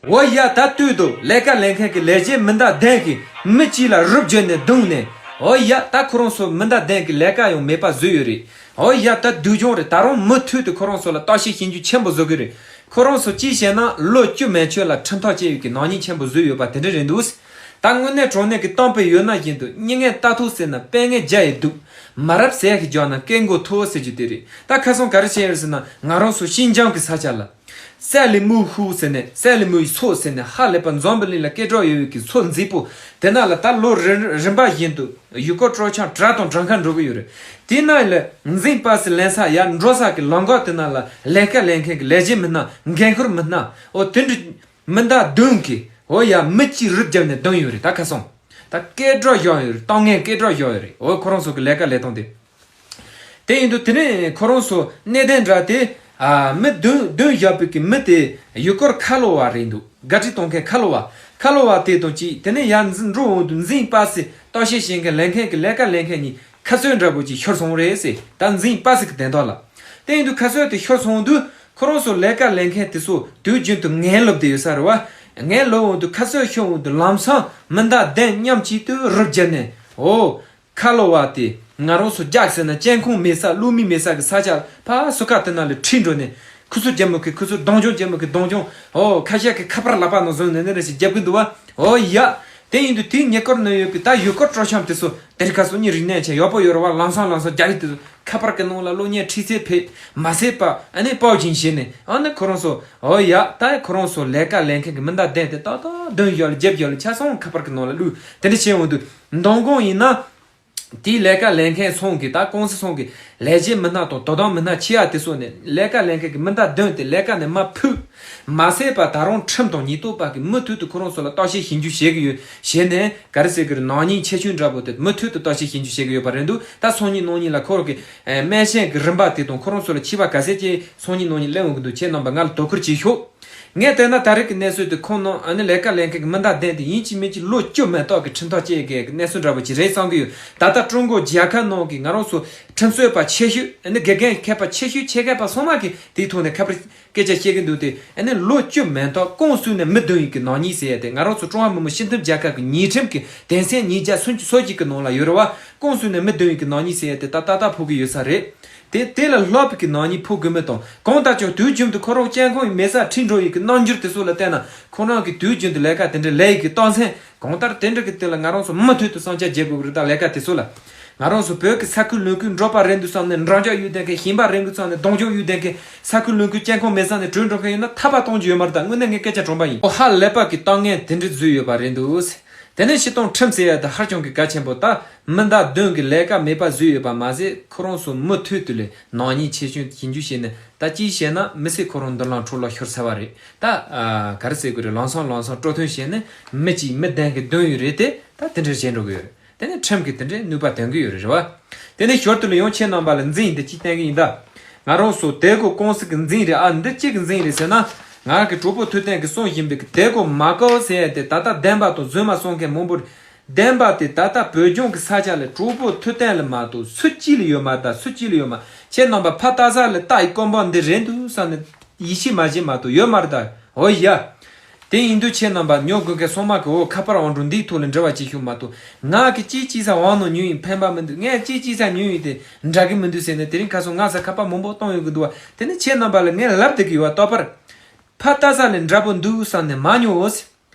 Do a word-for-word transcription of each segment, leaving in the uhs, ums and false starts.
འོ་ཡ། ད་ལྟོས་དང་ལས་ཀ་ལས་མཁན་གྱི་ལས་བྱེད་མི་སྣ་གདན་གྱིས་མི་གཅིག་ལ་རུབ་བརྒྱབ་ནས་བརྡུངས་ནས། འོ་ཡ། ད་ཁོ་རང་ཚོ་མི་སྣ་གདན་གྱི་ལས་ཀ་ཡང་མེད་པ་བཟོས་ཡོད་རེད། འོ་ཡ། ད་སྡུག་སྦྱོང་རེད། ད་རུང་མུ་མཐུད་དུ་ཁོ་རང་ཚོ་ལ་བརྟག་དཔྱད་ཞིབ་འཇུག་ཆེན་པོ་བཟོ་གི་རེད། ཁོ་རང་ཚོ་གཅིག་བྱས་ན་ལོ་བཅུ་མན་ཆད་ལ་ཁྲིམས་ཐག་བཅད་ཡོད་ཀྱི་ནག་ཉེས་ཆེན་པོ་བཟོས་ཡོད་པ་དེ་འདྲ་རེད་འདུག་ད་དངོས་གནས་དྲང་གནས་ཀྱི་གཏམ་དཔེ་ཡོད་ན་བཞིན་དུ། མྱི་ངན་ལྟ་ཐུབ་ཟེར་ན་དཔེ་ངན་བརྒྱ་ཡི་སྡུག་མ་རབས་ཟས་ཤིག་རྒྱག་ན་སྐད་མགོ་མཐོ་ཟེར་རྒྱུ་དེ་རེད། ད་ཁ་སང་ག་རེ་བྱས་ཡོད་ཟེར་ན། ང་རང་ཚོ་ཤིན་ཅང་གི་ས་ཆ་ལ། སད་ལི་མུའུ་ཧུའུ་ཟེར་ནས། སད་ལི་མུའུ་མཚོ་ཟེར་ནས། ཧ་ལས་པ་འཛམ་བུ་གླིང་ལ་སྐད་གྲགས་ཡོད་པའི་གི་མཚོ་མཛེས་པོ་དེ་ན་ལ། ད་ལོ་རིམ་རིམ་པ་བཞིན་དུ་ཡུལ་སྐོར་སྤྲོ་འཆམ་དྲ་དང་དྲ་མཁར་འགྲོ་གི་ཡོད་རེད། དེ་ན་ལ་འཛིང་པ་སི་ལེན་ས། ཡར་འགྲོ་ས་གི་ལམ་ཁ་དེ་ན་ལ་ལས་ཀ་ལས་མཁན་གི་ལས་བྱེད་མི་སྣ། འགན་ཁུར་མི་སྣ། འོ་དེ་འདྲ་མི་སྣ་བདུན་གྱིས། འོ་ཡ། མི་གཅིག་རུབ་བརྒྱབ་ནས་བརྡུངས་ཡོད་རེད། ད་ཁ་སང་ད་སྐད་གྲགས་བཞག་ཡོད་རེད། གཏམ་ངན་སྐད་གྲགས་བཞག་ཡོད་རེད། འོ་ཁོ་རང་ཚོ་གི་ལས་ཀ་ལས་སྟངས་དེ། དེ་ཡིན་དུས་དེ་རིང་ཁོ་རང་ཚོ་གནད་དོན་འདྲ་དེ། ཨ། མི་བདུན་བདུན་བཞག་པའི་གི་མི་དེ་ཡུལ་སྐོར་ཁ་ལོ་བ་རེད་འདུག་བཀའ་ཁྲིད་གཏོང་མཁན་ཁ་ལོ་བ། ཁ་ལོ་བ་དེ་དང་གཅིག་དེ་ནས་ཡར་འཛིན་འགྲོ་འོང་དུ་འཛིང་པ་སི་བརྟག་དཔྱད་བྱེད་མཁན་ལས་མཁན་གྱི་ལས་ཀ་ལས་མཁན་གཉིས་ཁ་རྩོད་འདྲ་པོ་ཅིག་ཤོར་སོང་རེད་ཟེར། ད་འཛིང་པ་སི་གི་དོན་དག་ལ། དེ་ཡིན་དུས་ཁ་རྩོད་དེ་ཤོར་སོང་དུས། ཁོ་རང་ཚོ་ལས་ཀ་ལས་མཁན་དེ་ཚོ་དུས་རྒྱུན་དུ་ངན་ལོབས་བསྡད་ཡོད་ས་རེད་བ། ངན་ལོབས་འོང་དུས་ཁ་རྩོད་ཤོར་འོང་དུས་ལམ་སང་མི་སྣ་བདུན་མཉམ་གཅིག་ཏུ་རུབ་བརྒྱབ་ནས། འོ། ཁ་ལོ་བ་དེ་ང་རང་ཚོ་རྒྱག་ཟེར་ན་སྐྱེ་ཁུངས་མེད་ས། བློ་མིག་མེད་ས་གི་ས་ཆ་ཕར་སུ་ཁ་དེ་ན་ལ་ཁྲིད་འགྲོ་ནས། ཁུ་ཚུར་རྒྱབ་མོ་ཁི་ཁུ་ཚུར། གདོང་ལྗོངས་རྒྱབ་མོ་ཁི་གདོང་ལྗོངས། འོ། ཁ་ཤས་ཀྱི་ཁ་པར་ལག་པ་ནང་བཟུང་ནས་ནི་རེ་ཞིག་རྒྱབ་གི་འདུག་བ། འོ་ཡ། དེ་ཡིན་དུས་དེའི་ཉེ་འཁོར་ན་ཡོད་པའི་ད་ཡུལ་སྐོར་སྤྲོ་འཆམ་དེ་ཚོ། དེ་རིང་ཁ་སང་ཉིན་རིག་གནས་ཆེན་ཡག་པོ་ཡོད་རེད་བ། ལམ་སང་ལམ་སང་རྒྱག་གི་དེ་ཚོ་ཁ་པར་གི་ནང་ལ་གློག་བརྙན་ཁྲིད་ཚད་ཕེབས་མ་ཟད་པ། ཨ་ནི་པའོ་ཅིན་བྱས་ནས། ཨ་ནི་ཁོ་རང་ཚོ། འོ་ཡ། ད་ཁོ་རང་ཚོ་ལས་ཀ་ལས་མཁན་གྱི་མི་སྣ་བདུན་དེ་ཏག་ཏག་བདུན་བཞག་ལ་བརྒྱབ་བཞག་ལ་ཆ་ཚང་ཁ་པར་གི་ནང་ལ་བླུགས། དེ་འདྲ་བྱས་འོང་དུས་མདང་དགོང་ཡིན་ན། དེའི་ལས་ཀ་ལས་མཁན་ཚང་གི། ད་ཀུང་སི་ཚང་གི་ལས་བྱེད་མི་སྣ་དང་དོ་དམ་མི་སྣ་ཆེ་ཡ་དེ་ཚོ་ནས་ལས་ཀ་ལས་མཁན་གྱི་མི་སྣ་བདུན་དེ་ལས་ཀ་ནས་མར་ཕུད་མ་ཟད་པ། ད་རུང་ཁྲིམས་དང་ཉེན་རྟོག་པ་གིས་མུ་མཐུད་དུ་ཁོ་རང་ཚོ་ལ་བརྟག་དཔྱད་ཞིབ་འཇུག་བྱེད་ཀྱི་ཡོད། བྱས་ནས་ག་རེ་ཟེར་གི་རེད། ནག་ཉེས་ཆེ་ཆུང་འདྲ་པོ་དེ་མུ་མཐུད་དུ་བརྟག་དཔྱད་ཞིབ་འཇུག་བྱེད་ཀྱི་ཡོད་པ་རེད་འདུག་ད་སང་ཉིན་གནངས་ཉིན་ལ་ཁོ་རང་གི་སྨན་ཞན་གྱི་རིན་པ་དེ་དང་ཁོ་རང་ཚོ་ལ་འཆི་བ་ག་ཚད་ཅིག་སང་ཉིན་གནངས་ཉིན་སླེབས་འོང་གི་འདུག་ཁྱེད་རྣམ་པ་ང་ལ་དོ་ཁུར་བྱེད་ཤོག་ངས་བལྟས་ན་ད་རེས་ཀྱི་གནས་ཚུལ་དེ་ཁོང་རྣམས། ཨ་ནི་ལས་ཀ་ལས་མཁན་གྱི་མི་སྣ་བདུན་དེ་ཡིན་གཅིག་མིན་གཅིག་ལོ་བཅུ་མན་ཏོག་གི་ཁྲིམས་ཐག་བཅད་དགོས་ཀྱི་གནས་ཚུལ་འདྲ་པོ་ཅིག་རེད་བསམ་གྱི་ཡོད། ད་ལྟ་ཀྲུང་གོ་རྒྱལ་ཁབ་ནང་གི་ང་རང་ཚོ་ཁྲིམས་རྩོད་པ་ཆེ་ཤོས། ཨ་ནི་དགེ་རྒན་མཁས་པ་ཆེ་ཤོས། ཆེད་མཁས་པ་ཚང་མ་གིས་དེའི་ཐོག་ནས་ཁ་པར་སྐད་ཆ་བཤད་ཀྱི་འདུག་སྟེ། ཨ་ནི་ལོ་བཅུ་མན་ཏོག་ཀུང་སུ་ནས་མི་བདུན་ཡི་གི་ནག་ཉེས་ཟེར་ཡ་དེ། ང་རང་ཚོ་ཀྲུང་ཧྭ་མི་དམངས་སྤྱི་མཐུན་རྒྱལ་ཁབ་ཀྱི་ཉེས་ཁྲིམས་ཀྱི་དོན་ཚན་ཉིས་བརྒྱ་སུམ་ཅུ་སོ་གཅིག་གི་ནང་ལ་ཡོད་རེད་བ། ཀུང་སུ་ནས་མི་བདུན་ཡི་གི་ནག་ཉེས་ཟེར་ཡ་དེ་ད་ཏག་ཏག་ཕོག་གི་ཡོད་ས་རེད། དེ་དེ་ལས་ལྷག་པའི་གི་ནག་ཉེས་ཕོག་དགོས་མི་དང་། གང་ལྟར་ཀྱང་དུས་རྒྱུན་དུ་ཁོ་རང་སྐྱེ་ཁུངས་མེད་ས་ཁྲིད་འགྲོ་ཡི་གི་རྣམ་འགྱུར་དེ་ཚོ་ལ་བལྟས་ན། ཁོ་རང་གིས་དུས་རྒྱུན་དུ་ལས་ཀ་དེ་འདྲ་ལས་ཡི་གི་རྟགས་མཚན་གང་ལྟར་དེ་འདྲ་གི་དེ་ལ་ང་རང་ཚོ་མུ་མཐུད་དུ་བསམ་འཆར་བརྗེ་དགོས་གི་རེད། ད་ལས་ཀ་དེ་ཚོ་ལ། ང་རང་ཚོ་བོད་ཀྱི་ས་ཁུལ་ལུང་ཁུལ་འབྲོག་པ་རེད་འདུག་བསམ་ནས། འབྲང་ཆགས་ཡོད་བསྡད་མཁན། ཞིང་པ་རེད་འདུག་བསམ་ནས། གདོང་ལྗོངས་ཡོད་བསྡད་མཁན། ས་ཁུལ་ལུང་ཁུལ་སྐྱེ་ཁུངས་མེད་ས་ནས་བྲོས་འགྲོ་མཁན་ཡོད་ན་ཐར་པ་གཏོང་རྒྱུ་ཡོད་མ་རེད། ད་དངོས་གནས་ངས་སྐད་ཆ་དྲང་པ་ཡིན། ཨོ། ཧ་ལས་པ་གི་རྟགས་ངན་དེ་འདྲ་བཟོས་ཡོད་པ་རེད་འདུག་དེ་ནས་སྤྱིར་བཏང་ཁྲིམས་ཟེར་ཡ་དེ་ཧ་ཅང་གི་གལ་ཆེན་པོ། ད་མི་སྣ་བདུན་གྱིས་ལས་ཀ་མེད་པ་བཟོས་ཡོད་པ་མ་ཟད། ཁོ་རང་ཚོ་མུ་མཐུད་དུ་ལས་ནག་ཉེས་ཆེ་ཆུང་ཞིབ་འཇུག་བྱས་ནས། ད་ཅིའི་ཕྱིར་ན་མི་སེར་ཁོ་རང་མདུན་ལམ་འཕྲོ་བརླག་ཤོར་ཚར་བ་རེད། ད་ཨ་ག་རེ་ཟེར་དགོས་རེད། ལམ་སང་ལམ་སང་སྤྲོ་ཐོན་བྱས་ནས་མི་གཅིག་མི་བདུན་གྱིས་བརྡུངས་ཡོད་རེད་དེ། ད་དེ་འདྲ་བྱས་འགྲོ་གི་ཡོད་རེད། དེ་ནས་ཁྲིམས་ཀྱིས་དེ་འདྲའི་ནུས་པ་འདོན་གྱི་ཡོད་རེད། རེད་བ། དེ་ནས་ཞོར་དུ་ལ་ཡང་ཁྱེད་རྣམ་པ་ལ་འཛིང་འདི་གཅིག་བསྟན་གྱི་ཡིན་ད། ང་རང་ཚོ་དེ་གོ་ཀུང་སི་གི་འཛིང་རེད་ཨ། འདི་གཅིག་གི་འཛིང་རེད་ཟེར་ན། ང་གི་གྲོགས་པོ་ཐུབ་བསྟན་གྱིས་གསུངས་བཞིན་པའི་གི་དེ་གོ་མ་ཀའོ་ཟེར་ཡ་དེ་ད་ལྟ་བདེན་པ་དང་རྫུན་མ་གསུང་མཁན་མང་པོ་རེད། བདེན་པ་དེ་ད་ལྟ་བོད་ལྗོངས་ཀྱི་ས་ཆ་ལ་གྲོགས་པོ་ཐུབ་བསྟན་ལ་མ་གཏོགས་སུ་གཅིག་ལ་ཡོད་མ་རེད། ད་སུ་གཅིག་ལ་ཡོད་མ། ཁྱེད་རྣམ་པ་ཕ་ལྟ་ས་ལ་ལྟ་ཡི་ཀོན་པོ་འདི་རེད་འདུག་བསམ་ནས། ཡིད་ཆེས་མ་བྱེད་མ་གཏོགས་ཡོད་མ་རེད་ད། འོ་ཡ། དེ་ཡིན་དུས་ཁྱེད་རྣམ་པ་ཉོ་དགོས་མཁན་ཚང་མ་གིས་འོ་ཁ་པར་ཨང་གྲངས་འདིའི་ཐོག་ལ་འབྲེལ་བ་བྱེད་ཤོག་མ་གཏོགས། ང་གིས་ཅིའི་ཅིའི་ས་ཨང་ནང་ཉོས་ཡིན་ཕན་པ་མི་འདུག་ངས་ཅིའི་ཅིའི་ས་ཉོས་ཡིན་དེ་འདྲ་གི་མི་འདུག་ཟེར་ནས་དེ་རིང་ཁ་སང་ང་ས་ཁ་པར་མང་པོ་གཏོང་ཡོང་གི་འདུག་བ། དེ་ནི་ཁྱེད་རྣམ་པ་ལ་ངས་ལབ་བསྡད་ཀྱི་ཡོད་བ། ལྟོས་པར། ཕ་ལྟ་ས་ལ་འདྲ་པོ་འདུག་བསམ་ནས་མ་ཉོ་འོ་ཟེར།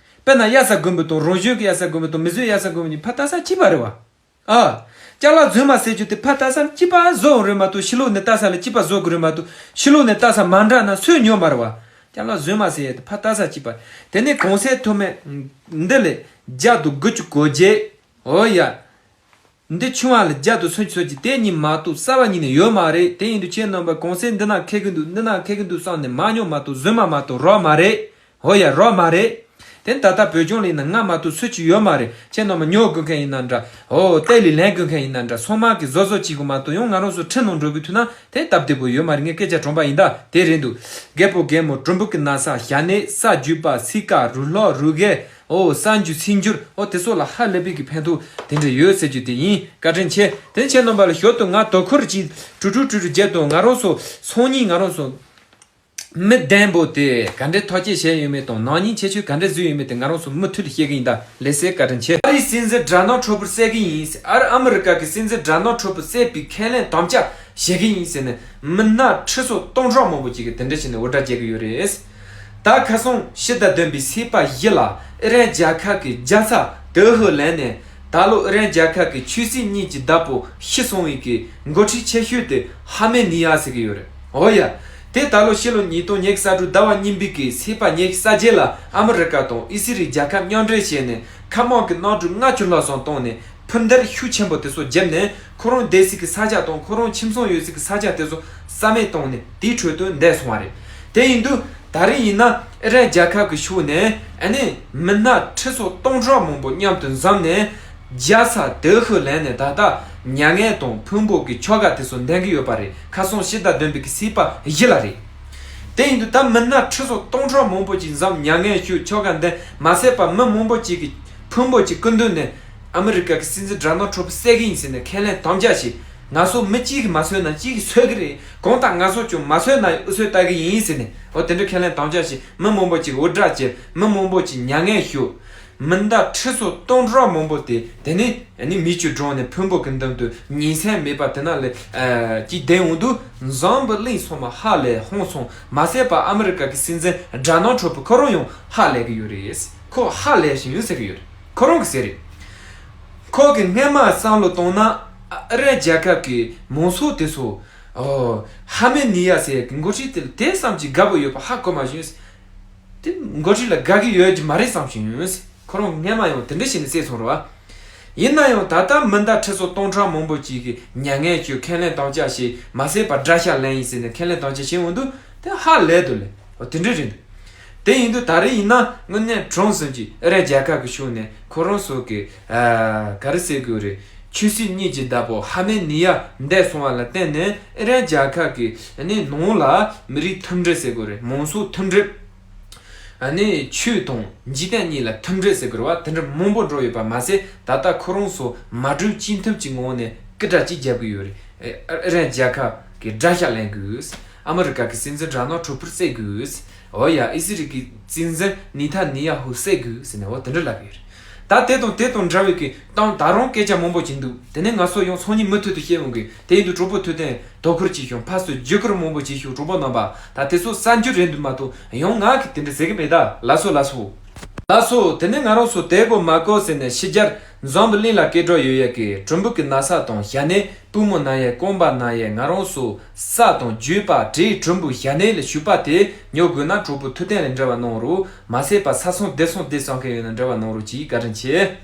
དཔེར་ན་གཡའ་ས་དགོན་པ་དང་རང་གཞུང་གི་གཡའ་ས་དགོན་པ་དང་མི་བཟོའི་གཡའ་ས་དགོན་པ་གཉིས་ཕ་ལྟ་ས་གཅིག་པ་རེད་བ། ཨ། ཅ་ལག་རྫུན་མ་ཟེར་རྒྱུ་དེ་ཕ་ལྟ་ས་གཅིག་པ་བཟོ་འོང་རེད་མ་གཏོགས་ཕྱི་ལོགས་ནས་ལྟ་ས་ལ་གཅིག་པ་བཟོ་དགོས་རེད་མ་གཏོགས་ཕྱི་ལོགས་ནས་ལྟ་ས་མ་འདྲ་ན་སུས་ཉོ་མ་རེད་བ། ཅ་ལག་རྫུན་མ་ཟེར་ཡས་དེ་ཕ་ལྟ་ས་གཅིག་པ། དེ་ནས་གོང་ཚད་མཐོ་དམན་འདི་ལས་བརྒྱ་དང་དགུ་བཅུ་གོ་བརྒྱད། འོ་ཡ། འདི་ཆུང་བ་ལ་བརྒྱ་དང་སུམ་ཅུ་སོ་གཅིག་དེ་གཉིས་མ་གཏོགས་གསར་བ་གཉིས་ནས་ཡོད་མ་རེད། དེ་ཡིན་དུས་ཁྱེད་རྣམ་པ་གོང་ཚད་འདི་ན་ཁེགས་ཀྱི་འདུག་འདི་ན་ཁེགས་ཀྱི་འདུག་བསམ་ནས་མ་ཉོ་མ་གཏོགས་རྫུན་མ་མ་གཏོགས་རོགས་མ་རེད། འོ་ཡ། རོགས་མ་རེད། དེ་ད་ལྟ་བོད་ལྗོངས་ལ་ཡིན་ན་ང་མ་གཏོགས་སུ་གཅིག་ཡོད་མ་རེད། ཁྱེད་རྣམ་པ་ཉོ་དགོས་མཁན་ཡིན་ན་འདྲ། འོ་ལྟས་ལ་ལེན་དགོས་མཁན་ཡིན་ན་འདྲ། ཚང་མ་གིས་བཟོ་བཟོ་བྱེད་དགོས་མ་གཏོགས་ཡང་ང་རང་ཚོ་ཁྲིམས་ནང་འགྲོ་དགོས་ཐུག་ན་དེ་སྟབས་བདེ་པོ་ཡོད་མ་རེད། ངས་སྐད་ཆ་དྲང་པ་ཡིན་ད། དེ་རེད་འདུག་རྒད་པོ་རྒད་མོ་གྲུམ་བུ་གི་ན་ཚ་ཞྭ་སྣེ་ས་རྒྱུས་པ་སི་ཀ་རུ་ལྷོག་རུ་རྒས། ཨོ་ས་འཇུ་ཚིག་འཇུར་ཨོ་དེ་ཚོ་ལ་ཧ་ལས་པའི་གི་ཕན་ཐོགས་དེ་འདྲ་ཡོད་ཟེར་རྒྱུ་དེ་ཡིན། བཀའ་དྲིན་ཆེ། དེ་ཁྱེད་རྣམ་པ་ལ་ཞོར་དུ་ང་དོ་ཁུར་གྱིས་གྲུ་གྲུ་གྲུ་གྲུ་བརྒྱབ་དང་། ང་རང་ཚོ་སང་ཉིན་ང་རང་ཚོ་ མི་བདེན་པོ་དེ་ག་འདྲས་ཐག་གཅོད་བྱས་ཡོད་མེད་དང་ནག་ཉེས་ཆེ་ཆུང་ག་འདྲས་བཟོས་ཡོད་མེད་དེ་ང་རང་ཚོ་མུ་མཐུད་དུ་བཤད་གི་ཡིན། ད་ལེ་ཚན་བཀའ་དྲིན་ཆེ། ཨ་རིའི་སྲིད་འཛིན་དྲ་ནང་ཁྲོ་ཕུར་བསད་གི་ཡིན། ཨ་རི་ཨ་མི་རི་ཀ་གི་སྲིད་འཛིན་དྲ་ནང་ཁྲོ་ཕུར་བསད་པའི་ཁས་ལེན་དམ་བཅའ་བྱེད་གི་ཡིན་ཟེར་ནས་མི་སྣ་ཁྲི་ཚོ་སྟོང་ཕྲག་མང་པོ་ཅིག་གིས་དེ་འདྲ་བྱས་ནས་འུར་སྒྲ་བརྒྱབ་གི་ཡོད་རེད། ད་ཁ་སང་ཕྱི་ཟླ་བདུན་པའི་ཚེས་པ་བཞི་ལ་ཨི་རན་རྒྱལ་ཁབ་ཀྱི་རྒྱལ་ས་ཏེ་ཧི་རན་ནས་ད་ལོ་ཨི་རན་རྒྱལ་ཁབ་ཀྱི་ཆོས་སྲིད་གཉིས་ཀྱི་བདག་པོ་ཤི་སོང་བའི་གི་འགོ་ཁྲིད་ཆེ་ཤོས་དེ་ཧ་མེ་ནི་ཡ་ཟེར་གི་ཡོད་རེད། འོ་ཡ། དེ་ད་ལོ་ཕྱི་ལོ་ཉིས་སྟོང་ཉི་ཤུ་རྩ་དྲུག་ཟླ་བ་གཉིས་པའི་གི་ཚེས་པ་ཉི་ཤུ་རྩ་བརྒྱད་ལ་ཨ་མི་རི་ཀ་དང་ཨི་སི་རི་རྒྱལ་ཁབ་མཉམ་འབྲེལ་བྱས་ནས་མཁའ་དམག་གི་གནམ་གྲུ་ལྔ་བཅུ་ལྷག་ཙམ་བཏང་ནས་འཕུར་མདེལ་ཤུགས་ཆེན་པོ་དེ་ཚོ་བརྒྱབ་ནས་ཁོ་རང་བསྡད་སའི་གི་ས་ཆ་དང་ཁོ་རང་ཁྱིམ་ཚང་ཡོད་སའི་གི་ས་ཆ་དེ་ཚོ་རྩ་མེད་བཏང་ནས་དེའི་ཁྲོད་དུ་འདས་སོང་བ་རེད། དེ་ཡིན་དུས་ད་རེས་ཡིན་ན་ཨི་རན་རྒྱལ་ཁབ་ཀྱི་ཕྱོགས་ནས་ཨ་ནི་མི་སྣ་ཁྲི་ཚོ་སྟོང་ཕྲག་མང་པོ་མཉམ་དུ་འཛོམས་ནས་རྒྱལ་ས་ཏེ་ཧི་རན་ནས་ད་ལྟ་མྱ་ངན་དང་ཕུང་པོ་གི་ཆོ་ག་དེ་ཚོ་འདོན་གྱི་ཡོད་པ་རེད། ཁ་སང་ཕྱི་ཟླ་བདུན་པའི་གི་ཚེས་པ་བཞི་ལ་རེད། དེ་ཡིན་དུས་ད་མི་སྣ་ཁྲི་ཚོ་སྟོང་ཕྲག་མང་པོ་ཅིག་འཛོམས་མྱ་ངན་ཞུ་ཆོ་ག་འདོན་མ་ཟད་པ་མི་མང་པོ་ཅིག་གི་ཕུང་པོ་ཅིག་སྐུ་མདུན་ནས་ཨ་མི་རི་ཀ་གི་སྲིད་འཛིན་དྲ་ནང་ཁྲོ་ཕུར་བསད་གི་ཡིན་ཟེར་ནས་ཁས་ལེན་དམ་བཅའ་བྱས། ང་ཚོ་མི་གཅིག་གིས་མ་གསོད་ན་གཅིག་གིས་གསོད་གི་རེད། གང་ལྟར་ང་ཚོ་ཀྱང་མ་གསོད་ན་ཨུ་ཚོས་ལྟ་གི་ཡིན་ཟེར་ནས་འོ་དེ་འདྲ་ཁས་ལེན་དམ་བཅའ་བྱས། མི་མང་པོ་ཅིག་འུར་སྒྲ་བྱས། མི་མང་པོ་ཅིག་མྱ་ངན་ཞུ། མི་སྣ་ཁྲི་ཚོ་སྟོང་ཕྲག་མང་པོ་དེ་དེ་ནས་ནི་མིག་ཆུ་བཀྲུས་ནས་ཕུང་པོ་གི་མདུན་དུ་ཉིན་མཚན་མེད་པ་དེ་ན་ལས་ཅིག་བསྡད་འོང་དུས་འཛམ་བུ་གླིང་ཚང་མ་ཧ་ལས་ཧང་སོང་། མ་ཟད་པ་ཨ་མི་རི་ཀ་གི་སྲིད་འཛིན་དྲ་ནང་ཁྲོ་ཕུར་ཁོ་རང་ཡང་ཧ་ལས་གི་ཡོད་རེད། ཁོ་ཧ་ལས་བཞིན་ཡོད་ཟེར་གི་ཡོད་རེད། ཁོ་རང་གི་ཟེར་རེད། ཁོ་གི་སྔས་མ་བསམ་བློ་བཏང་ན་ཨ་རན་རྒྱལ་ཁབ་ཀྱི་མང་ཚོགས་དེ་ཚོ་ཨོ་ཧ་མེ་ནི་ཡ་ཟེར་གི་འགོ་ཁྲིད་དེ་ལ་དེ་ཙམ་གྱིས་དགའ་པོ་ཡོད་པ་ཧ་གོ་མ་བྱུང་། དེ་འགོ་ཁྲིད་ལ་དགའ་གི་ཡོད་ཀྱི་མ་རེད་བསམ་བྱུང་། ཁོ་རང་སྔས་མ་ཡང་དེ་འདྲ་བྱས་ནས་བསད་སོང་རེད་བ། ཡིན་ན་ཡང་ད་ལྟ་མི་སྣ་ཁྲི་ཚོ་སྟོང་ཕྲག་མང་པོ་ཅིག་གིས་མྱ་ངན་ཞུ་ཁས་ལེན་དམ་བཅའ་བྱས་མ་ཟད་པ་དགྲ་ཤ་ལེན་ཡིན་ཟེར་ནས་ཁས་ལེན་དམ་བཅའ་བྱས་འོང་དུས་དེ་ཧ་ལས་འདུག་ལེ། འོ་དེ་འདྲ་རེད་འདུག་དེ་ཡིན་དུས་ད་རེས་ཡིན་ན་དངོས་གནས་ཀྲོང་ཙུང་གིས་ཨི་རན་རྒྱལ་ཁབ་ཀྱི་ཕྱོགས་ནས་ཁོ་རང་ཚོ་གི་ཨ་ག་རེ་ཟེར་དགོས་རེད། ཆོས་སྲིད་གཉིས་ཀྱི་བདག་པོ་ཧ་མེ་ནི་ཡ་འདས་སོང་བ་ལ་བརྟེན་ནས་ཨི་རན་རྒྱལ་ཁབ་ཀྱི་ནི་ནང་ལ་མི་རིགས་མཐུན་སྒྲིལ་ཟེར་དགོས་རེད། མང་ཚོགས་མཐུན་སྒྲིལ། ཨ་ནི་ཆོས་དང་འཇིག་རྟེན་གཉིས་ལ་མཐུན་སྒྲིལ་ཟེར་དགོས་རེད་བ། དེ་འདྲ་མང་པོ་འགྲོ་ཡོད་པ་མ་ཟད་ད་ལྟ་ཁོ་རང་ཚོ་མ་གྲོས་གཅིག་མཐུན་གྱི་ངང་ནས་སྐད་སྒྲ་གཅིག་རྒྱབ་ཀྱི་ཡོད་རེད། ཨི་རན་རྒྱལ་ཁབ་ཀྱི་དགྲ་ཤ་ལེན་དགོས། ཨ་མི་རི་ཀ་གི་སྲིད་འཛིན་དྲ་ནང་ཁྲོ་ཕུར་བསད་དགོས། འོ་ཡ་ཨི་སི་རི་གི་སྲིད་འཛིན་ནི་ཐ་ནི་ཡ་ཧུ་བསད་དགོས་ཟེར་ནས་འོ་དེ་འདྲ་ལབ་ཀྱི་ཡོད་རེད། ད་དེ་དང་དེ་དང་འདྲ་བའི་གི་ད་ད་རུང་སྐད་ཆ་མང་པོ་ཅིག་འདུག་དེ་ནས་ང་ཚོ་ཡང་སང་ཉིན་མུ་མཐུད་དུ་བཤད་འོང་གི། དེ་ཡིན་དུས་གྲོགས་པོ་ཐུབ་བསྟན་དོ་ཁུར་གྱིས་ཤོག་ཕར་ཚུར་བརྒྱུད་སྐུར་མང་པོ་བྱེད་ཤོག་གྲོགས་པོ་རྣམ་པ། ད་དེ་ཚོ་གསར་འགྱུར་རེད་འདུག་མ་གཏོགས་ཡང་ང་གིས་དེ་འདྲ་ཟེར་གི་མེད། ད་ལགས་སོ་ལགས་སོ། ལགས་སོ། དེ་ནས་ང་རང་ཚོ་དེ་གོ་མ་གོ་ཟེར་ནས་ཕྱི་རྒྱལ་འཛམ་བུ་གླིང་ལ་སྐད་གྲགས་ཡོད་ཡས་ཀྱི་གྲུམ་བུ་གི་ན་ཚ་དང་ཞྭ་ནད། པུས་མོ་ན་ཡས། རྐང་པ་ན་ཡས། ང་རང་ཚོ་ས་དང་རྒྱུས་པ་དྲེད་གྲུམ་བུ་ཞྭ་ནད་ལ་ཞུགས་པ་དེ་ཉོ་དགོས་ན་གྲོགས་པོ་ཐུབ་བསྟན་ལ་འབྲེལ་བ་གནང་རོགས། མ་ཟད་པ་ས་སང་བདེ་སང་བདེ་སང་མཁན་ཡོད་ན་འབྲེལ་བ་གནང་རོགས་གྱིས། བཀའ་དྲིན་ཆེ།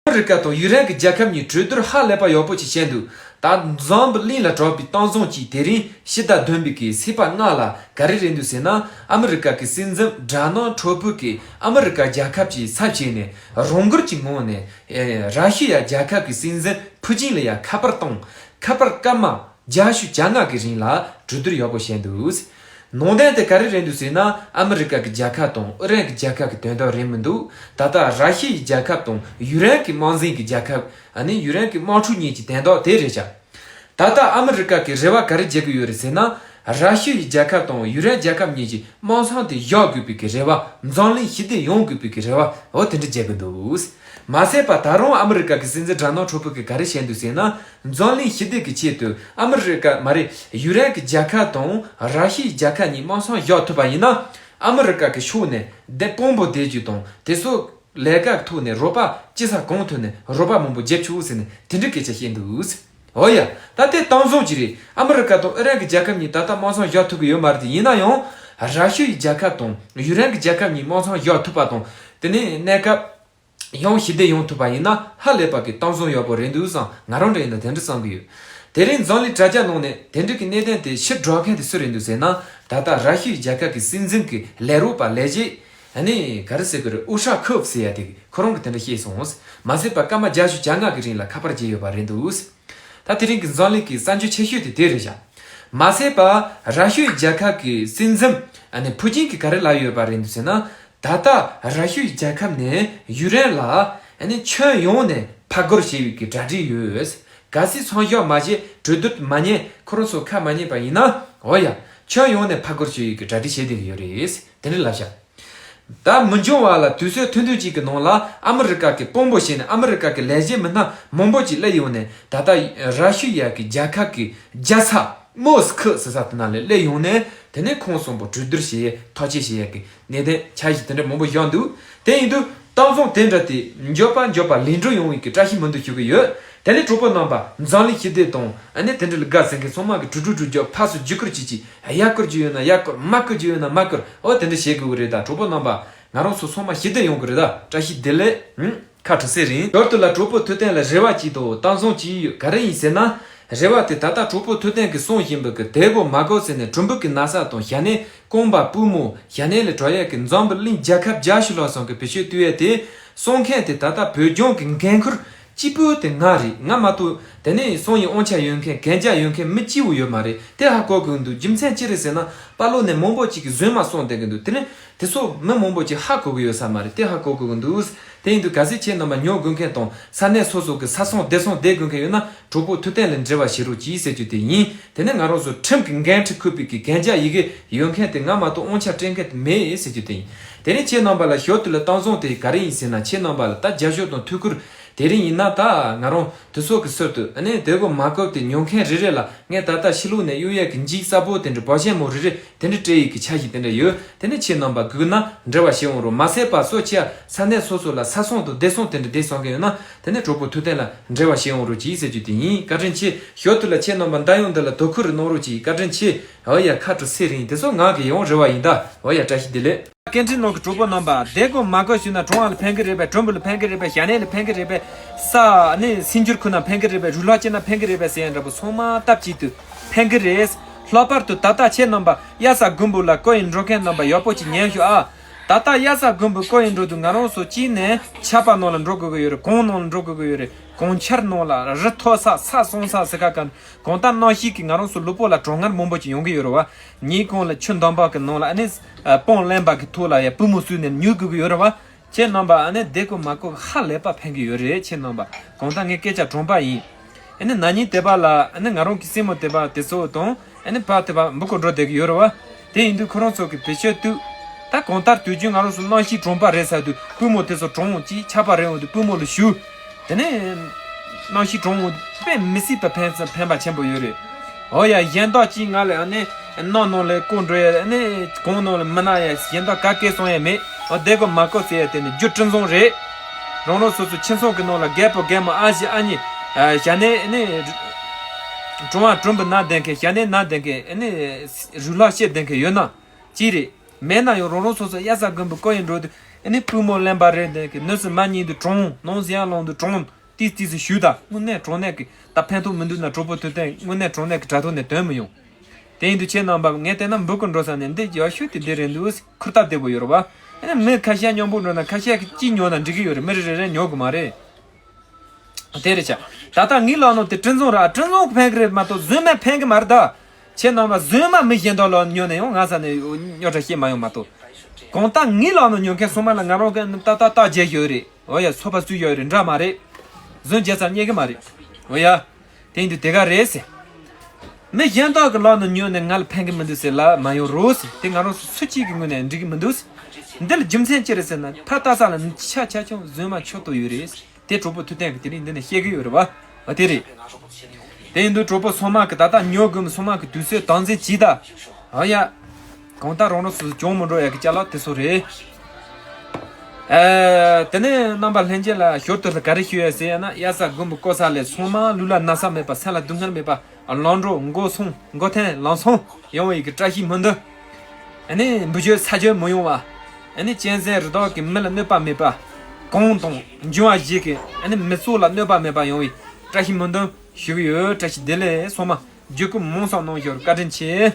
ཨ་མི་རི་ཀ་དང་ཡུ་རན་གྱི་རྒྱལ་ཁབ་གཉིས་གྲོས་བསྡུར་ཧ་ལས་པ་ཡག་པོ་ཅིག་བྱས་འདུག་ད་འཛམ་བུ་གླིང་ལ་གྲགས་པའི་གཏམ་བཟང་ཅིག་དེ་རིང་ཕྱི་ཟླ་བདུན་པའི་གི་ཚེས་པ་ལྔ་ལ་ག་རེ་རེད་འདུག་ཟེར་ན། ཨ་མི་རི་ཀ་གི་སྲིད་འཛིན་ཌོ་ནལ་ཊྲམ་ཕུ་གིས་ཨ་མི་རི་ཀ་རྒྱལ་ཁབ་ཀྱི་ཚབ་བྱས་ནས་རང་འགུལ་གྱི་ངང་ནས་ཨེ་ར་ཤི་ཡ་རྒྱལ་ཁབ་ཀྱི་སྲིད་འཛིན་ཕུ་ཅིན་ལ་ཡ་ཁ་པར་བཏང་། ཁ་པར་སྐར་མ་བརྒྱད་ཅུ་གྱ་ལྔ་གི་རིང་ལ་གྲོས་བསྡུར་ཡག་པོ་བྱས་འདུག་ནང་དོན་དེ་ག་རེ་རེད་འདུག་ཟེར་ན། ཨ་མི་རི་ཀ་གི་རྒྱལ་ཁབ་དང་ཨི་རན་གྱི་རྒྱལ་ཁབ་ཀྱི་དོན་དག་རེད་མི་འདུག་ད་ལྟ་ར་ཤི་ཡའི་རྒྱལ་ཁབ་དང་ཡུ་རན་གྱི་དམག་འཛིན་གྱི་རྒྱལ་ཁབ། ཨ་ནི་ཡུ་རན་གྱི་དམག་འཁྲུག་གཉིས་ཀྱི་དོན་དག་དེ་རེད་ཤག་ད་ལྟ་ཨ་མི་རི་ཀ་གི་རེ་བ་ག་རེ་བྱེད་ཀྱི་ཡོད་རེད་ཟེར་ན། ར་ཤི་ཡའི་རྒྱལ་ཁབ་དང་ཡུ་རན་རྒྱལ་ཁབ་གཉིས་ཀྱི་དམག་ཚང་དེ་བཞག་དགོས་པའི་གི་རེ་བ། འཛམ་གླིང་ཞི་བདེ་ཡོང་དགོས་པའི་གི་རེ་བ་འོ་དེ་འདྲ་བྱེད་ཀྱི་འདུག་མ་ཟད་པ་ད་རུང་ཨ་མི་རི་ཀ་གི་སྲིད་འཛིན་ཌོ་ནལ་ཊྲམ་ཕུ་གིས་ག་རེ་བཤད་འདུག་ཟེར་ན། འཛམ་གླིང་ཞི་བདེ་གི་ཆེད་དུ་ཨ་མི་རི་ཀ་མ་རེད། ཡུ་རན་གྱི་རྒྱལ་ཁབ་དང་ར་ཤི་ཡའི་རྒྱལ་ཁབ་གཉིས་དམག་ཚང་བཞག་ཐུབ་པ་ཡིན་ན། ཨ་མི་རི་ཀ་གི་ཕྱོགས་ནས་བདེ་དཔང་པོ་བསྡད་རྒྱུ་དང་དེ་ཚོ་ལས་ཀ་ཐོག་ནས་རོགས་པ་ཅི་ས་གང་ཐོག་ནས་རོགས་པ་མང་པོ་བརྒྱབ་ཆོག་ཟེར་ནས་དེ་འདྲའི་སྐད་ཆ་བཤད་འདུག་འོ་ཡ། ད་དེ་གཏམ་བཟང་ཅིག་རེད། ཨ་མི་རི་ཀ་དང་ཨི་རན་གྱི་རྒྱལ་ཁབ་གཉིས་ད་ལྟ་དམག་ཚང་བཞག་ཐུབ་ཀྱི་ཡོད་མ་རེད་དེ། ཡིན་ན་ཡང་ར་ཤི་ཡའི་རྒྱལ་ཁབ་དང་ཡུ་རན་གྱི་རྒྱལ་ཁབ་གཉིས་དམག་ཚང་བཞག་ཐུབ་པ་དང་དེ་ནས་གནས་སྐབས་ཡང་ཞི་བདེ་ཡོང་ཐུབ་པ་ཡིན་ན་ཧ་ལས་པ་གི་གཏམ་བཟང་ཡག་པོ་རེད་འདུག་བསམ། ང་རང་འདྲ་ཡིན་ན་དེ་འདྲ་བསམ་གི་ཡོད། དེ་རིང་འཛམ་གླིང་དྲ་རྒྱ་ནང་ནས་དེ་འདྲ་གི་གནད་དོན་དེ་ཕྱིར་སྒྲོག་མཁན་དེ་སུ་རེད་འདུག་ཟེར་ན། ད་ལྟ་ར་ཤི་ཡའི་རྒྱལ་ཁབ་ཀྱི་སྲིད་འཛིན་གྱི་ལས་རོགས་པ་ལས་བྱེད། ཨ་ནི་ག་རེ་ཟེར་གི་རེད། ཨུ་ཤ་ཁོབ་ཟེར་ཡ་དེ་གིས་ཁོ་རང་གིས་དེ་འདྲ་བཤད་སོང་། མ་ཟད་པ་སྐར་མ་བརྒྱད་ཅུ་གྱ་ལྔ་གི་རིང་ལ་ཁ་པར་བརྗེས་ཡོད་པ་རེད་འདུག་ད་དེ་རིང་གི་འཛམ་གླིང་གི་གསར་འགྱུར་ཆེ་ཤོས་དེ་དེ་རེད་བཞག་མ་ཟད་པ་ར་ཤི་ཡའི་རྒྱལ་ཁབ་ཀྱི་སྲིད་འཛིན་ཨ་ནི་ཕུ་ཅིན་གྱིས་ག་རེ་ལབ་ཡོད་པ་རེད་འདུག་ཟེར་ན། ད་ལྟ་ར་ཤི་ཡའི་རྒྱལ་ཁབ་ནས་ཡུ་རན་ལ་ཨ་ནི་ཁྱོན་ཡོངས་ནས་ཕར་རྒོལ་བྱེད་པའི་གི་གྲ་སྒྲིག་ཡོད། གལ་སྲིད་མཚམས་འཇོག་མ་བྱས། གྲོས་བསྡུར་མ་ཉན། ཁོ་རང་ཚོ་ཁ་མ་ཉན་པ་ཡིན་ན། འོ་ཡ། ཁྱོན་ཡོངས་ནས་ཕར་རྒོལ་བྱེད་ཡུལ་གྱི་གྲ་སྒྲིག་བྱེད་བསྡད་ཀྱི་ཡོད་རེད། དེ་འདྲ་ལབ་བཞག་ད་མི་འབྱུང་བ་ལ་དུས་ཚོད་ཐུང་ཐུང་གཅིག་གི་ནང་ལ་ཨ་མི་རི་ཀ་གི་དཔོན་པོ་བྱས་ནས་ཨ་མི་རི་ཀ་གི་ལས་བྱེད་མི་སྣ་མང་པོ་ཅིག་སླེབས་ཡོང་ནས། ད་ལྟ་ར་ཤི་ཡ་གི་རྒྱལ་ཁབ་ཀྱི་རྒྱལ་ས་མོ་སི་ཁོ་ཟེར་ས་དེ་ན་ལས་སླེབས་ཡོང་ནས། དེ་ནས་ཁོང་གསུམ་པོ་གྲོས་བསྡུར་བྱེད་ཡས་ཐག་གཅོད་བྱེད་ཡས་ཀྱི་གནད་དོན་འཆར་གཞི་དེ་འདྲ་མང་པོ་བཞག་འདུག་དེ་ཡིན་དུས་གཏམ་བཟང་དེ་འདྲ་དེ་མགྱོགས་པ་མགྱོགས་པ་ལན་འགྲུབ་ཡོང་བའི་གི་བཀྲ་ཤིས་སྨོན་འདུན་ཞུ་གི་ཡོད། དེ་ནས་གྲོགས་པོ་རྣམ་པ་འཛམ་གླིང་སྤྱི་བདེ་དང་ཨ་ནི་དེ་འདྲ་ལ་དགའ་ཟིན་མཁན་ཚང་མ་གི་གྲུ་གྲུ་གྲུ་རྒྱབ་ཕར་ཚུར་རྒྱུག་ཁུར་བྱེད་ཀྱི། ཡར་བསྐུར་རྒྱུ་ཡོད་ན་ཡར་བསྐུར། མར་བསྐུར་རྒྱུ་ཡོད་ན་མར་བསྐུར། འོ་དེ་འདྲ་བྱེད་དགོས་ཀྱི་རེད། ད་གྲོགས་པོ་རྣམ་པ་ང་རང་ཚོ་ཚང་མ་ཞི་བདེ་ཡོང་གི་རེད། ད་བཀྲ་ཤིས་བདེ་ལེགས། ཧུམ། ཁ་དྲི་སེ་རིང་ཞོར་དུ་ལ་གྲོགས་པོ་ཐུབ་བསྟན་ལ་རེ་བ་གཅིག་དང་གཏམ་བཟང་གཅིག་ཡོད། ག་རེ་ཡིན་ཟེར་ན། རེ་བ་དེ་ད་ལྟ་གྲོགས་པོ་ཐུབ་བསྟན་གྱིས་གསུང་བཞིན་པའི་གི་དེ་གོ་མ་གོ་ཟེར་ནས་གྲུམ་བུ་གི་ན་ཚ་དང་ཞྭ་ནས་རྐང་པ་པུས་མོ་ཞྭ་ནས་ལས་གྲོལ་ཡས་ཀྱི་འཛམ་བུ་གླིང་རྒྱལ་ཁབ་བརྒྱ་ཞིག་ལྷག་ཙམ་གྱི་བེད་སྤྱོད་བཏུལ་ཡས་དེ་གསུང་མཁན་དེ་ད་ལྟ་བོད་ལྗོངས་ཀྱི་འགན་འཁུར་གཅིག་པུ་དེ་ང་རེད། ང་མ་གཏོགས་དེ་ནས་གསུང་ཡི་དབང་ཆ་ཡོད་མཁན་གན་རྒྱ་ཡོད་མཁན་མི་གཅིག་པུ་ཡོད་མ་རེད། དེ་ཧ་གོ་དགོས་འདུག་རྒྱུ་མཚན་ཅི་རེད་ཟེར་ན། པ་ལོ་ནས་མང་པོ་ཅིག་གིས་རྫུན་མ་གསུངས་བསྡད་ཀྱི་འདུག་དེ་ནས་དེ་ཚོ་མི་མང་པོ་ཅིག་ཧ་གོ་གི་ཡོད་ས་མ་རེད། དེ་ཧ་གོ་དགོས་ཀྱི་འདུག་དེ་ཡིན་དུས་གལ་སྲིད་ཁྱེད་རྣམ་པ་ཉོ་དགོས་མཁན་དང་ས་གནས་སོ་སོ་གི་ས་སོང་བདེ་སོང་བསྡད་དགོས་མཁན་ཡོད་ན་གྲོགས་པོ་ཐུབ་བསྟན་ལ་འབྲེལ་བ་བྱེད་རོགས་གྱིས་ཟེར་རྒྱུ་དེ་ཡིན། དེ་ནས་ང་རང་ཚོ་ཁྲིམས་ཀྱི་འགན་འཁྲི་འཁུར་བའི་གི་གན་རྒྱ་ཡི་གེ་ཡོད་མཁན་དེ་ང་མ་གཏོགས་དབང་ཆ་སྤྲད་མཁན་དེ་མེད་ཟེར་རྒྱུ་དེ་ཡིན། དེ་ནས་ཁྱེད་རྣམ་པ་ལ་ཞོར་དུ་ལ་གཏམ་བཟང་དེ་ག་རེ་ཡིན་ཟེར་ན། ཁྱེད་རྣམ་པ་ལ་ད་རྒྱབ་སྐྱོར་དང་ཐུགས་ཁུར། དེ་རིང་ཡིན་ན་ད་ང་རང་དུས་ཚོད་ཀྱི་ཟུར་དུ་ཨ་ནི་དེ་གོ་མ་གོ་དེ་ཉོ་མཁན་རེ་རེ་ལ་ངས་ད་ལྟ་ཕྱི་ལོགས་ནས་གཡུག་ཡས་ཀྱི་འཇིགས་ས་པོ་དེ་འདྲ་འབའ་ཞན་མོ་རེ་རེ་དེ་འདྲ་སྤྲད་ཡས་ཀྱི་འཆར་གཞི་དེ་འདྲ་ཡོད། དེ་ནས་ཁྱེད་རྣམ་པ་སྒུག་ན་འབྲེལ་བ་བྱེད་འོང་རོགས། མ་ཟད་པ་སོ་ཆེ་ས་གནས་སོ་སོ་ལ་ས་སོང་དང་བདེ་སོང་དེ་འདྲ་བསྡད་སོང་གི་ཡོད་ན། དེ་ནས་གྲོགས་པོ་ཐུབ་བསྟན་ལ་འབྲེལ་བ་བྱེད་འོང་རོགས་གྱིས་ཟེར་རྒྱུ་དེ་ཡིན། བཀའ་དྲིན་ཆེ། ཞོར་དུ་ལ་ཁྱེད་རྣམ་པ་འདི་ཡོང་འདི་ལ་དོ་ཁུར་གནང་རོགས་གྱིས། བཀའ་དྲིན་ཆེ། འོ་ཡ། ཁ་དྲི་སེ་རིང་དེ་ཚོ་ང་གི་ཡོང་རེ་བ་ཡིན་ད། འོ་ཡ། བཀྲ་ཤིས་བདེ་ལེགས། སྐད་འཕྲིན་ནང་གི་གྲོགས་པོ་རྣམ་པ་བདེ་གོ་མ་གོ་ཞུས་ན་གྲོང་བ་ལ་ཕན་གི་རེད་པས། གྲོང་བུ་ལ་ཕན་གི་རེད་པས། ཞྭ་ནས་ལ་ཕན་གི་རེད་པས། ས་ནི་སྲིད་འགྱུར་ཁུ་ན་ཕན་གི་རེད་པས། རུ་ལྷག་ཅན་ན་ཕན་གི་རེད་པས་ཟེར་ཡ་འདྲ་པོ་ཚང་མ་སྟབས་གཅིག་ཏུ་ཕན་གི་རེད། ལྷག་པར་དུ་ད་ལྟ་ཁྱེད་རྣམ་པ་གཡའ་ས་དགུན་འབུ་ལ་བསྐོ་ཡི་འགྲོ་མཁན་རྣམ་པ་ཡག་པོ་ཅིག་ཉན་ཤོག་ཨ། ད་ལྟ་གཡའ་ས་དགུན་འབུ་བསྐོ་ཡི་འགྲོ་དུས་ང་རང་ཚོ་གཅིག་ནས་ཆར་པ་ནང་ལ་འགྲོ་དགོས་ཀྱི་ཡོད་རེད། གངས་ནང་ལ་འགྲོ་དགོས་ཀྱི་ཡོད་རེད། གངས་ཆར་ནང་ལ་རི་མཐོ་ས་ས་སྲུང་ས་ཟེར་ཁ་གང་། གང་ལྟར་གནམ་གཤིས་ཀྱིས་ང་རང་ཚོ་ལུས་པོ་ལ་གྲང་ངར་མང་པོ་ཅིག་ཡོང་གི་ཡོད་རེད་བ། ཉིན་གང་ལ་ཆུ་འདམ་བག་གི་ནང་ལ་ཨ་ནི་སྤང་རློན་པ་གི་ཐོག་ལ་ཡ་པུས་མོ་བཙུགས་ནས་ཉུལ་དགོས་ཀྱི་ཡོད་རེད་བ། ཁྱེད་རྣམ་པ་ཨ་ནི་བདེ་གོ་མ་གོ་ཧ་ལས་པ་ཕན་གྱི་ཡོད་རེད། ཁྱེད་རྣམ་པ་གང་ལྟར་ངའི་སྐད་ཆ་དྲང་པ་ཡིན། ཨ་ནི་ན་ནིང་དེ་པ་ལ་ཨ་ནི་ང་རང་གི་སྲིང་མོ་དེ་པ་དེ་ཚོ་དང་ཨ་ནི་ཕ་དེ་པ་འབུ་གོ་འགྲོ་བསྡད་ཀྱི་ཡོད་རེད་བ། དེ་ཡིན་དུས་ཁོ་རང་ཚོ་གི་བེད་སྤྱོད་བཏུབ། ད་གང་ལྟར་དུས་རྒྱུན་ང་རང་ཚོ་གནམ་གཤིས་གྲང་པ་རེད་ཟེར་དུས་པུས་མོ་དེ་ཚོ་གྲང་ཅིག་ཆར་པ་རེད་འོང་དུས་པུས་མོ་ལ་ཞུ། དེ་ནས་གནམ་གཤིས་གྲང་འོང་དཔེ་མི་སྲིད་པ་ཕན་ཕན་པ་ཆེན་པོ་ཡོད་རེད། འོ་ཡ། གཞན་དག་ཅིག་ང་ལ་ཨ་ནི་གནམ་ནང་ལ་བསྐོར་འགྲོ་ཡ། ཨ་ནི་གངས་ནང་ལ་མི་ན་ཡ། གཞན་དག་ག་གེ་སོང་ཡ་མེད། འོ་བདེ་གོ་མ་གོ་ཟེར་ཡ་དེ་ནི་རྒྱུ་སྤྲིན་བཟང་རེད། རང་རང་སོ་སོ་ཁྱིམ་ཚང་གི་ནང་ལ་རྒད་པོ་རྒད་མོ་ཨ་ཞེ་ཨ་ཉེ། ཨ། ཞྭ་ནས་ཨ་ནི་གྲོང་བ་གྲོང་བུ་ན་བསྡད་མཁན། ཞྭ་ནས་ན་བསྡད་མཁན། ཨ་ནི་རུ་ལྷག་བཤད་བསྡད་མཁན་ཡོད་ན་ཅི་རེད། མེད་ན་ཡང་རང་རང་སོ་སོ་གཡའ་ས་དགུན་འབུ་བསྐོ་ཡི་འགྲོ་དུས་ཨ་ནི་པུས་མོ་རློན་པ་རེད་བསྡད་མཁན། ནུ་སི་མ་ཉིད་དུ་གྲང་། ནང་ཟི་ཡང་ལོང་དུ་གྲང་། ཏིས་ཏིས་སུ་ཞུ་ད། དངོས་གནས་དྲང་གནས་ཀྱི་ད་ཕན་ཐོགས་མི་འདུག་ན་གྲོགས་པོ་ཐུབ་བསྟན་དངོས་གནས་དྲང་གནས་ཀྱི་དྲ་ཐོག་ནས་འདོན་མི་ཡོང་། དེ་ཡིན་དུས་ཁྱེད་རྣམ་པ་ངས་བལྟས་ན་འབུ་གུ་འགྲོ་ས་ནས་འདི་ཡག་ཤོས་དེ་འདི་རེད་འདུག་ཁུར་ཐབས་བདེ་པོ་ཡོད་རེད་བ། ཨ་ནི་མི་ཁ་ཤས་མཉམ་པོ་འགྲོ་ན་ཁ་ཤས་ཀྱིས་གཅིག་ཉོ་ན་འགྲིག་གི་ཡོད་རེད། མི་རེ་རེ་རེ་ཉོ་དགོས་མ་རེད། དེ་རེད་ཆ། ད་ལྟ་ངའི་ལག་ནང་དེ་སྤྲིན་བཟང་ར། སྤྲིན་བཟང་ཕན་གི་རེད་མ་གཏོགས་རྫུན་མ་ཕན་གི་མ་རེད་ད། ཁྱེད་རྣམ་པ་རྫུན་མ་མི་གཞན་དག་ལག་ཉོ་ནས་ཡང་ང་ས་ནས་རྙོག་དྲ་བཤད་མ་ཡོང་མ་གཏོགས། གང་ལྟར་ངའི་ལག་ནང་ཉོ་མཁན་ཚང་མ་ལ་ང་རང་གི་ཏག་ཏག་ཏག་བརྗེ་ཡོད་རེད། འོ་ཡ། ཚོད་དཔག་བཟོས་ཡོད་རེད། འདྲ་མ་རེད། རྫུན་བརྗེ་ཚར་རྙེད་གི་མ་རེད། འོ་ཡ། དེ་ཡིན་དུས་དེ་ག་རེད་ཟེར། མི་གཞན་དག་གི་ལག་ནས་ཉོས་ནས་ང་ལ་ཕན་གི་མི་འདུག་ཟེར་ལབ་མ་ཡོང་རོགས་ཟེར། དེ་ང་རང་ཚོ་སུ་གཅིག་གི་ངོས་ནས་འགྲིག་གི་མི་འདུག་ཟེར། འདི་ལ་རྒྱུ་མཚན་ཅི་རེད་ཟེར་ན། ཕ་ལྟ་ས་ལ་ཆ་ཆ་ཆུང་རྫུན་མ་ཆོ་ཏོ་ཡོད་རེད་ཟེར། དེ་གྲོགས་པོ་ཐུབ་བསྟན་གི་དེ་རིང་འདི་ནས་བཤད་གི་ཡོད་རེད་བ། འོ་དེ་རེད། དེ་ཡིན་དུས་གྲོགས་པོ་ཚང་མ་གི་ད་ལྟ་ཉོ་དགོས་མི་ཚང་མ་གི་དུས་ཚོད་དམ་འཛིན་བྱེད་ད། འོ་ཡ། གང་ལྟར་རང་རང་སོ་སོ་གྱོང་མི་འགྲོ་ཡ་གི་ཅ་ལག་དེ་ཚོ་རེད། ཨ། དེ་ནས་རྣམ་པ་ལྷན་རྒྱས་ལ་ཞོར་དུ་ལ་ག་རེ་ཞུ་ཡ་ཟེར་ཡ་ན། གཡའ་ས་དགུན་འབུ་བསྐོ་ས་ལས་ཚང་མ་ལུས་ལ་ན་ཚ་མེད་པ། སེམས་ལ་སྡུག་བསྔལ་མེད་པ། ལམ་འགྲོ་མགོ་སོང་མགོ་ཐོན་ལམ་སང་ཡོང་བའི་གི་བཀྲ་ཤིས་སྨོན་འདུན། ཨ་ནི་འབུ་བཅོས་ཚ་བཅོས་མི་ཡོང་བ། ཨ་ནི་གཅན་གཟན་རི་དྭགས་ཀྱི་མི་ལ་གནོད་པ་མེད་པ། གངས་དང་འབྱུང་བ་བཞི་གི་ཨ་ནི་མི་ཚོགས་ལ་གནོད་པ་མེད་པ་ཡོང་བའི་བཀྲ་ཤིས་སྨོན་འདུན་ཞུ་གི་ཡོད། བཀྲ་ཤིས་བདེ་ལེགས། ཚང་མ་བརྒྱུད་སྐུལ་མང་ཙམ་གནང་ཞོར་བཀའ་དྲིན་ཆེ།